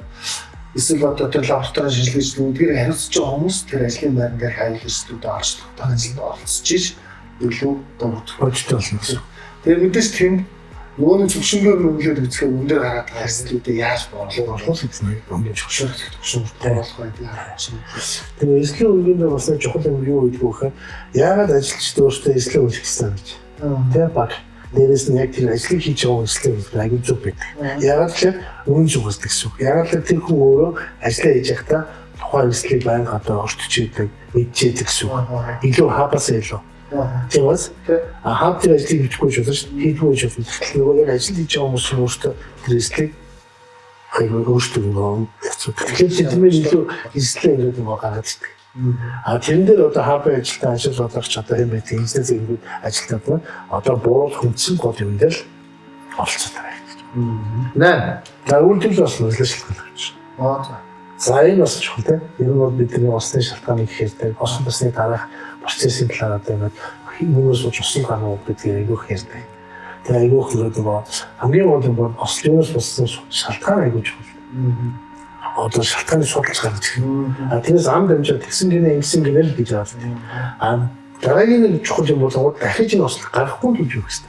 эсвэл одоо тэр лабораторийн шинжилгээч нүдгээр хариуцж байгаа хүмүүс тэр ажлын байран дээр аюул эрсдлүүдээ олж тогтоох ажилд оролцож иж илүү одоо бодтой болно гэсэн. Тэгээ мэдээж тийм нөгөө нэг төвшингээр үнэлээд үзэхээр өндөр гараад байгаа эрсдлүүдээ яаж борлох гэдэг нь хамгийн чухал. Төвшин болох вэ гэдэг чинь. Тэгээ эрсдлийн үнэлгээнд бас нэг чухал юм юу гэдэг вэ гэхээр яагаад ажилчид өөрсдөө эрсдлээ үнэлэх ёстой гэж. Тэгээ баг дээрээс нь яг тэр ажлыг хийж байгаа эрсдлийн үнэлгээ аягүй зөв байдаг. Яагаад гэхээр үнэн зүг үздэг гэсэн үг. Яагаад гэхээр тэр хүн өөрөө ажлаа хийж байхдаа тухайн эрсдлийг байнга одоо өртөж идэг, мэдчихэд гэсэн үг. Илүү хабаас илүү. Тийм үү? А хаб тэр ажлыг хийхгүй ч болно шүү дээ. Хийдгүй ч болно. Тэгэхээр нөгөө яг ажил хийж байгаа хүмүүс өөрсдөө тэр эрсдлийг аягүй өөрсдөө нөгөө яцуу. Тэгэхээр тэдний илүү эрсдлээ ингээд нөгөө гаргаад ирдэг. А тэрэн дээр одоо хабын ажилтан ажил болгогч одоо юм байдаг инженер зэрэгүүд ажилтнууд нь одоо бууруулах үндсэн гол юм дээр л оролцоод байгаа гэж. 8. За үйлдэл бас нөлөөлөх шалтгаан гэж. Аа за. За энэ бас чухал тийм. Ер нь бол бидний усны шалтгааныг их ярьдаг. Усан басны дараах процессын талаар одоо ингээд хүмүүс сууж усан гарах гэдгийг айгүйх ярьдаг. Тэгээ айгүйх ингээд нөгөө хамгийн гол юм бол ус юунаас болсон шалтгаан айгүй чухал. Одоо шалтгааны судалж гаргаж ирнэ. А тэрнээс ам дамжаад тэгсэн гинэ ингэсэн гинэ л гэж байна. А дараагийн нэг чухал юм бол дахиж энэ осол гарахгүй гэж юу гэсэн.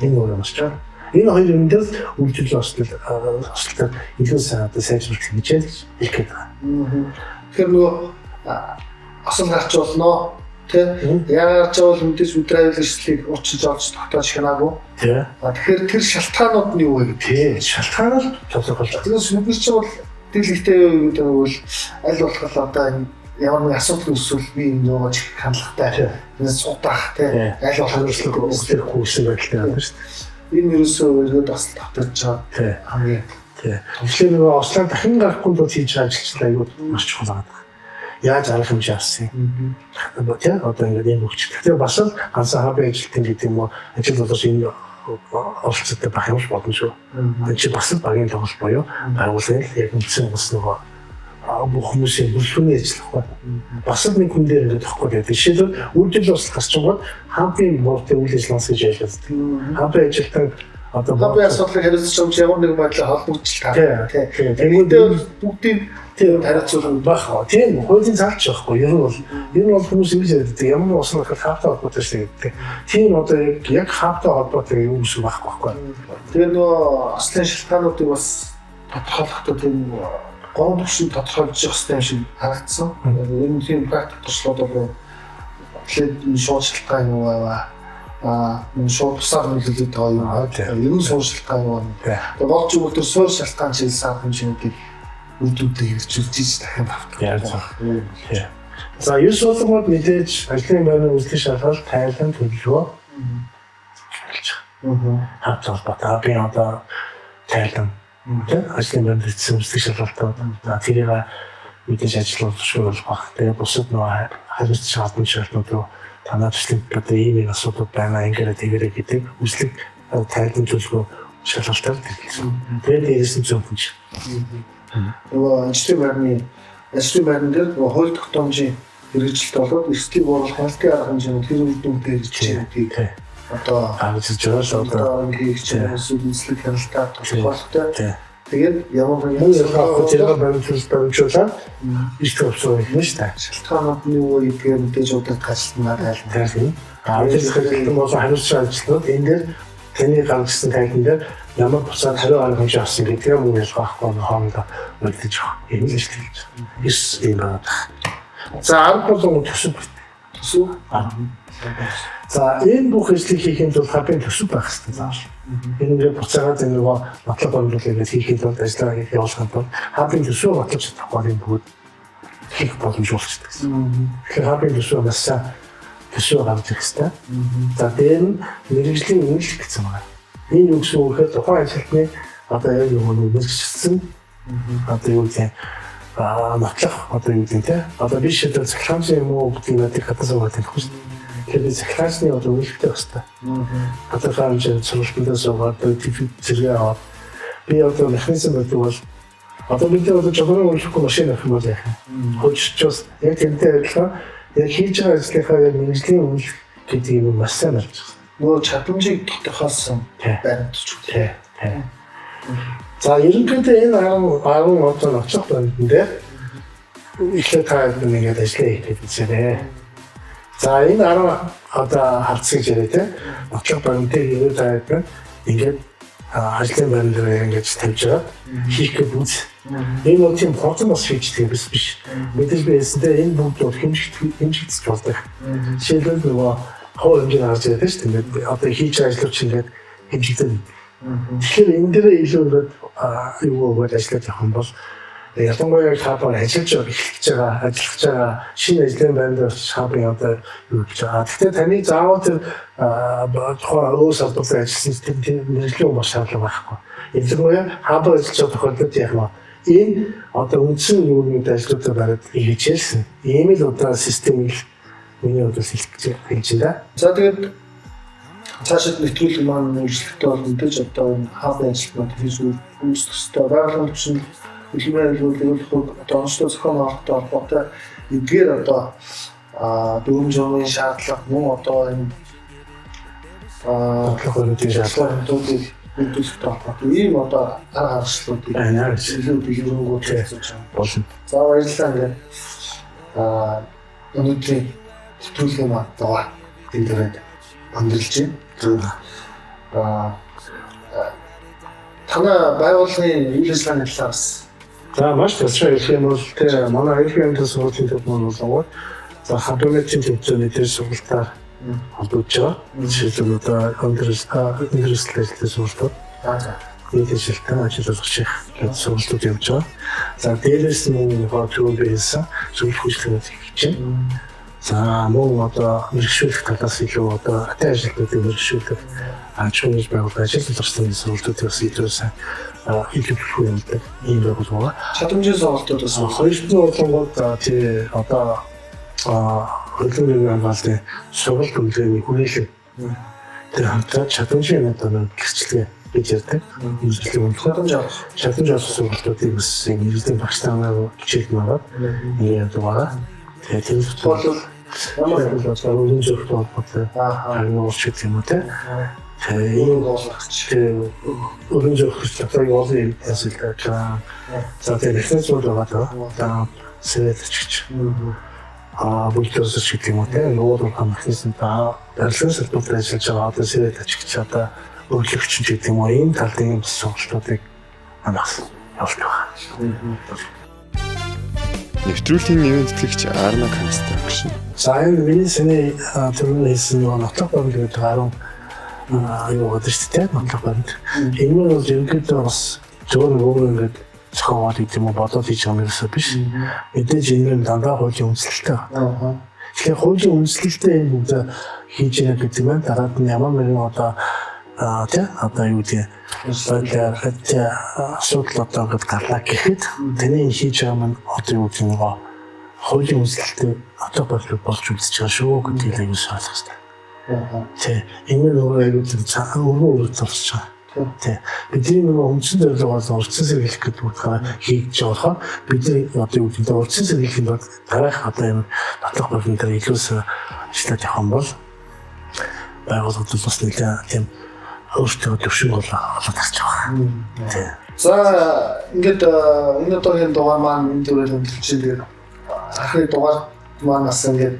Энэ өөр юм шиг. Энэ хоёр юм дээр үйлдвэрлэл ослоор илүү сайн одоо сайжруулах хэмжээ гэж хэлэх гээд байгаа. Тэгэхээр нөгөө осол гарч болно. Тэ яагаад ч бол мэдээж өдөр аюул эрсдлийг учиж олж тогтоож хянаагүй. Тий. Тэгэхээр тэр шалтгаанууд нь юу вэ гэдэг. Тий, шалтгаан нь тодорхойлж. Тэгээс бид нар чинь бол дийлэгтэй юу гэдэг нь бол аль болох одоо энэ ямар нэгэн асуудал үүсвэл би энэ рүү чих хандлагатай. Энэ суудаах тий аль болох хариуцлага өгөхгүй гэсэн байдалтай байна шүү дээ. Энэ ерөөсөө өргөд бас тогтож байгаа. Хамгийн тий. Тэгэхээр нөгөө ослоо дахин гарахгүй тул хийж байгаа ажилчлаа аюу маш чухал байгаа. Яаж арга хэмжээ авсан юм. Тий одоо ингээд энэ хөгжил. Тэгэхээр бас л ганцхан хабын ажилтан гэдэг юм уу ажил болгож энэ оролцоотой байх юм шиг боломжгүй. Энэ чи бас л багийн тоглолт буюу байгууллагын яг үндсэн бас нөгөө бүх хүмүүсийн бүлхүүний ажил байхгүй. Бас л нэг хүн дээр ингээд тахгүй гэдэг. Жишээлбэл үйлдвэрлэл бас гарчингууд хампын бордын үйл ажиллагаанаас гэж ажилладаг. Хампын ажилтан одоо хампын асуудлыг хариуцж байгаа юм ямар нэгэн байдлаар холбогдож таа. Тийм. Тэгвэл бол бүгдийг тийм хариуцуулах байх. Тийм хуулийн цалч байхгүй. Ер нь бол хүмүүс ингэж ярьдаг. Ямар усан гэхэд хааптай холбоотой шүү гэдэг. Тийм одоо яг хааптай холбоотой юм гэсэн байхгүй байхгүй. Тэгээ нөгөө ослын шалтгаануудыг бас тодорхойлохдоо тийм гон төвшин тодорхойлж явах хэрэгтэй юм шиг харагдсан. Ер нь тийм практик туршлагууд бол тэгэхээр энэ шууд шалтгаан юу байваа? Энэ шууд тусаар нөлөөлөд байгаа юм. Ер нь суур шалтгаан юу вэ? Тэгээ болж игэл тэр суур шалтгаан чиглэсэн арга хэмжээнүүдийг үр дүнтэй хэрэгжүүлж ийж дахин давтах. За, 9 улмууд мэдээж ажлын байрны үйлдэл шалгалт, тайлан төлөвлөгөө гэж байгаа. Хавц холбоотой. Би одоо тайлан тийм ажлын байранд хийсэн үйлдэл шалгалтууд. За, тэрийг мэдээж ажил боловсруулах болох баг. Тэгээ бусад нөгөө хариуцж албан тушаалтнууд руу танаа төслийн одоо ийм ийм асуудал байна, ингээрэ тэгэрэ гэдэг үйлчлэг тайлан төлөвлөгөө шалгалтаар тэгэлсэн. Тэгээд дээрээс нь зөв хүнж. Нөгөө ажлын байрны дээр нөгөө хууль тогтоомжийн хэрэгжилт болоод эрсдлийг бууруулах хяналтын арга хэмжээнүүд тэр үр дүнтэй хэрэгжиж гэдгийг одоо гаргаж ирж байгаа л одоо хийх чинь үндэслэг хяналтаа тодорхойлолтой. Тэгээд ямар нэгэн асуудал тэрийг баримтжуулаад эрт хувьцаа хийх нь шүү дээ. Шалтгаанууд нь юу вэ гэдгээр мэдээж удирдах ажилтнаар тайлна. Удирдах ажилтан болон хариуцсан ажилтнууд энэ дээр таны гаргасан тайлан дээр ямар буцаад хариу арга хэмжээ авсан гэдгээ мөн ялгаахгүй хоорондоо үлдэж байгаа. Энэ л шүү дээ. 9 юм байна. За 10 болон төсөв. Төсөв. За энэ бүх ажлыг хийхин тулд хабын төсөв байх хэрэгтэй заавал. Энэ ингээд буцаагаад энэ нөгөө нотлох баримтлалыг хийхин тулд ажлаа явуулахын тулд хабын төсөв баталж чадахгүй энэ бүгд хийх боломж болчихдог гэсэн. Тэгэхээр хабын төсөв маш сайн төсөв гаргаж ирэх хэрэгтэй. За дээр нь мэргэжлийн үнэлэх гэсэн байна. Энэ юу гэсэн үг гэхээр тухайн ажилтны одоо яг нөгөө мэргэжсэн одоо юу гэдэг нотлох одоо юу гэдэг те одоо би шийдэл цахилгаан юм уу гэдэг надад хатан суугаад танихгүй шүү дээ. Тэгэхээр би цахилгааны одоо үнэлэхтэй байх хэрэгтэй. Гадархай хэмжээнд сургалтандаа суугаад зэрэг аваад би одоо механизм байдаг бол одоо бид одоо жогороо үнэлэхгүй машин авах юм бол яах юм. Хөгжиж яг тэрнтэй адилхан яг хийж байгаа ажлынхаа яг мэргэжлийн үнэлэх гэдэг юм маш сайн болж байгаа. Нөгөө чадамжийг тодорхойлсон баримтч үү. Тий. За ерөнхийдөө энэ 10 одоо ноцох баримтан дээр эхлээд та ингээд ажиллаа хийхэд үзээрэй. За энэ 10 одоо хавцыг яриа те. Ноцох баримтыг ирээд та ингээд ажлын байран дээр ингээд тавьж байгаа хийх гээд үз. Энэ бол тийм хурдан бас хийждэг биш биш. Мэдээж би хэлсэнтэй энэ бүгд бол хэмжигдэж болдог. Жишээлбэл нөгөө хуу хэмжээ гарч ирээд шүү дээ. Ингээд одоо хийж байгаа ажлууд чинь ингээд хэмжигдээд. Тэгэхээр энэ дээр илүү ингээд юу өгөөд ажиллаж явах юм бол ялангуяа хабаар ажиллаж эхэлж байгаа, ажиллаж байгаа шинэ ажлын байранд очиж хабын одоо юу гэж байгаа. Гэхдээ таны заавал тэр тухайн өөр салбарт ажилласан тэр мэргэжлийн хүмүүс шаардлага байхгүй. Ялангуяа хабаар ажиллаж байгаа тохиолдолд яг нь энэ одоо үндсэн юунууд ажлуудаа бариад хийжсэн. Ийм л одоо системийг миний хувьд хэлж гэж байна. За тэгээд цаашид нэвтрүүлэг маань үйлчлэгтэй бол мэдээж одоо энэ хабын ажилтнууд хийж хүмүүс төстэй байгалийн түвшинд хөдөлмөрийн аюулгүй одоо онцлог зохион байгуулалттай холбоотой эдгээр одоо дөрвөн журмын шаардлага мөн одоо энэ бодлого баримтын шаардлагуудыг бүрдүүлэхтэй холбоотой ийм одоо арга харшлуудыг илүү дэлгэрэнгүй хэлж болно. За баярлалаа ингээд өнөөдрийн нэвтрүүлгийн маань дугаар энэ дээрээ өндөрлж байна. Танай байгууллагын үйл ажиллагааны талаар бас За маш тусгай хэлэх юм бол тэ манай аюулгүй амьдрал сургуулийн төв маань болонгууд За хадуугийн төвцөөний тэр сургалтаар холбогдож байгаа. Жишээлбэл одоо өндөр ажлын сургалтууд. За. Нийт ажилтан ажил олгогчийн гэдэг сургалтууд явж байгаа. За дээрээс нь мөн түрүүн би хэлсэн зөвлөх үйлчлэгүүд хийж байна. За мөн одоо мэргэшүүлэх талаас илүү одоо атай ажилтнуудыг мэргэшүүлэх аж ахуйн байгууллага ажил олгогчдын сургалтуудыг бас илүү сайн илүү түлхүү явуулдаг ийм байгууллага байгаа. Чадамжийн сургалтууд бас Хоёрт нь болонгууд тий одоо хөдөлмөрийн хамгаалтын сургалт үнэлгээний хүрээлэн тэр хамтраад чадамжийн одоо гэрчлэгээ гэж ярьдаг. Үзэсгэлэн үнэлгээ чадамж авах. чадамж авах сургалтуудыг бас иргэдийн багш нараар хичээл магаад ингэ явдаг байгаа. Тэгээд тэр Бол ямар одоо өргөн зөрөгтэй холбоотой харин уурч гэдэг юм уу те. Тэгээд ийм болгогч. тэр өргөн зөрөгч дотор олон юм асуудал. За тэгээд механизмууд байгаа даа. За сэвэд чигч. Бульдозер ч гэдэг юм уу те. Нуурын механизм та барилгын салбарт ажиллаж байгаа одоо сэвэд чигч одоо өглөгч гэдэг юм уу ийм талын юм сургалтуудыг манаас явуулж байгаа. Нэвтрүүлгийн нэмэн тэтгэгч Arna Construction. За энэ миний сэний түрүүний хэлсэн нөгөө нотлох баримт гэдэг 10 юу гэдэг шүү дээ нотлох баримт. Энэ нь бол ерөнхийдөө бас зөвхөн өөрөө ингээд зохиогоод гэдэг юм уу бодоод хийж байгаа юм ерөөсөө биш. Мэдээж энэ нь дандаа хуулийн үндэслэлтэй. Тэгэхээр хуулийн үндэслэлтэй энэ бүгдээ хийж байгаа гэдэг нь дараад нь ямар нэгэн одоо тий одоо юу гэдэг байдлаар тий асуудал одоо ингээд гарлаа гэхэд таны энэ хийж байгаа маань одоо юу гэдэг нөгөө хуулийн үндэслэлтэй одоо болж үлдэж байгаа шүү гэдгийг аюул ойлгох хэрэгтэй. Тий энэ нь нөгөө аюул өргөн өргөд зогсож байгаа. Тий. Бидний нөгөө үндсэн зорилго бол урьдчилан сэргийлэх гэдэг утгаараа хийж байгаа болохоор бидний одоо юу гэдэг нь урьдчилан сэргийлэхийн тулд дараах одоо энэ нотлох баримт дээр илүү ажиллаж явах юм бол байгууллагууд бас нэлээд тийм өөртөө төвшин бол олоод гарч байгаа. Тий. За ингээд энэ удаагийн дугаар маань энэ төрөл өндөрлөж байна. Тэгээд анхны дугаар маань бас ингээд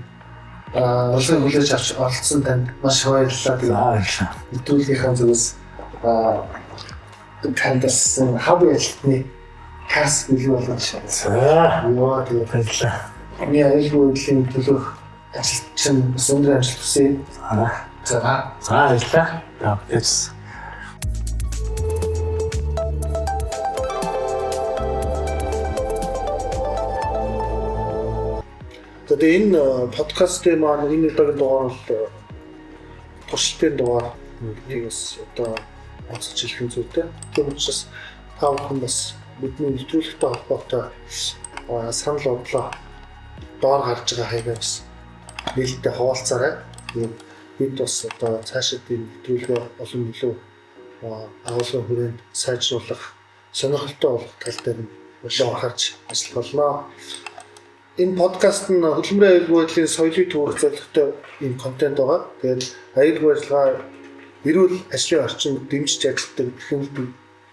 урилгыг хүлээж авч оролцсон танд маш их баярлалаа. За Тэгээд баярлалаа. нэвтрүүлгийнхаа зүгээс танд бас хав ажилтны кас бэлэг болгож За ёо тэгээд баярлалаа. миний аюулгүй байдлын төлөөх ажилтчин бас өндөр амжилт хүсье. За. За баярлалаа. За баярлалаа. За тэгээ энэ подкастын маань энэ удаагийн дугаар бол туршилтын дугаар гэдгийг бас одоо онцолж хэлэх нь зүйтэй. Тийм учраас та бүхэн бас бидний нэвтрүүлэгтэй холбоотой санал бодлоо доор гарч байгаа хаягаар бас нээлттэй хуваалцаарай. Тэгээд бид бас одоо цаашид энэ нэвтрүүлгээ олон илүү агуулгын хүрээнд сайжруулах, сонирхолтой болох тал дээр нь илүү анхаарч ажиллах болно. Энэ подкаст нь хөдөлмөрийн аюулгүй байдлын соёлыг түгээх зорилготой ийм контент байгаа. Тэгээд аюулгүй ажиллагаа эрүүл ажлын орчинд дэмжиж ажилладаг эрхэмлэдэг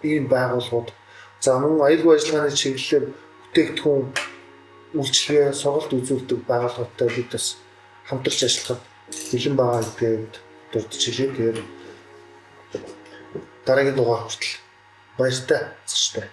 ийм байгууллагууд за мөн аюулгүй ажиллагааны чиглэлээр бүтээгдэхүүн үйлчилгээ сургалт үзүүлдэг байгууллагуудтай бид бас хамтарч ажиллахад бэлэн байгаа гэдгээ бид дурдж хэлье. Тэгээд дараагийн дугаар хүртэл баяртай цаштай.